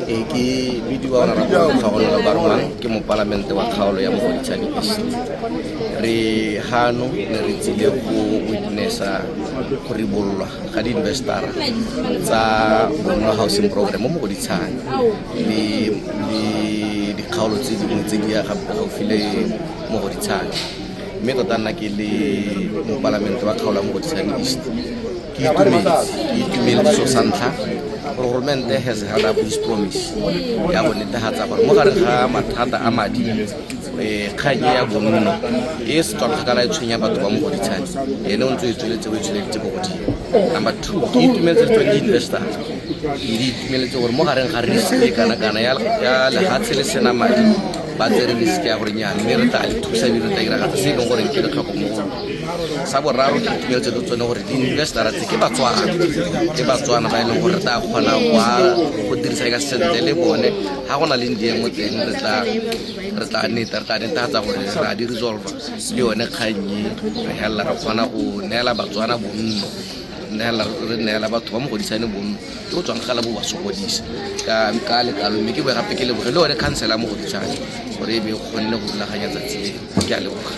Ee, ke bidiwa Honorable Tlhogonolo Baromang, ke mopalamente wa kgaolo ya Mogoditshane East. Re hano ne re tsile go witnessa go ribololwa ga di-investara tsa Bonno Housing Program mo Mogoditshane le dikgaolo tse dingwe tse di ya gaufi le Mogoditshane. Mme tota nna ke le mopalamente wa kgaolo ya Mogoditshane East, ke itumetse, ke itumeletse so sa ntlha gore goromente has held up his promise ya go netefatsa gore mo gare ga mathata a madi, kgang e ya bonno e se tswang kgakala e tshwenya batho ba Mogoditshane, ene o ntse o e tsweletse, o e tsweleditse ko godimo. Number two, ke itumeletse le tsone di-investor, ke di itumeletse gore mo gareng ga risk e kana-kana ya lehatshe le sena madi, ba tsere risk ya gore nya mme re tla le thusa ebile re tla diragatsa se e leng gore ke letlhoko mo go. Sa boraro, ke itumeletse le tsone gore di-investara tse ke Batswana, ke Batswana ba e leng gore re tla kgona go dirisa ka sentle le bone. Ga go na le diemo teng, re tla netefatsa gore re a di resolve le yone kgang e. Re helela re kgona go neela Batswana bonno, re neela batho ba Mogoditshane bonno ke go tswang gala bo ba sokodisa ka letlalo. Mme ke boe gape ke leboge le one khansela Mogoditshane gore e be e kgonne go rulaganya tsatsi le. Ke a leboga.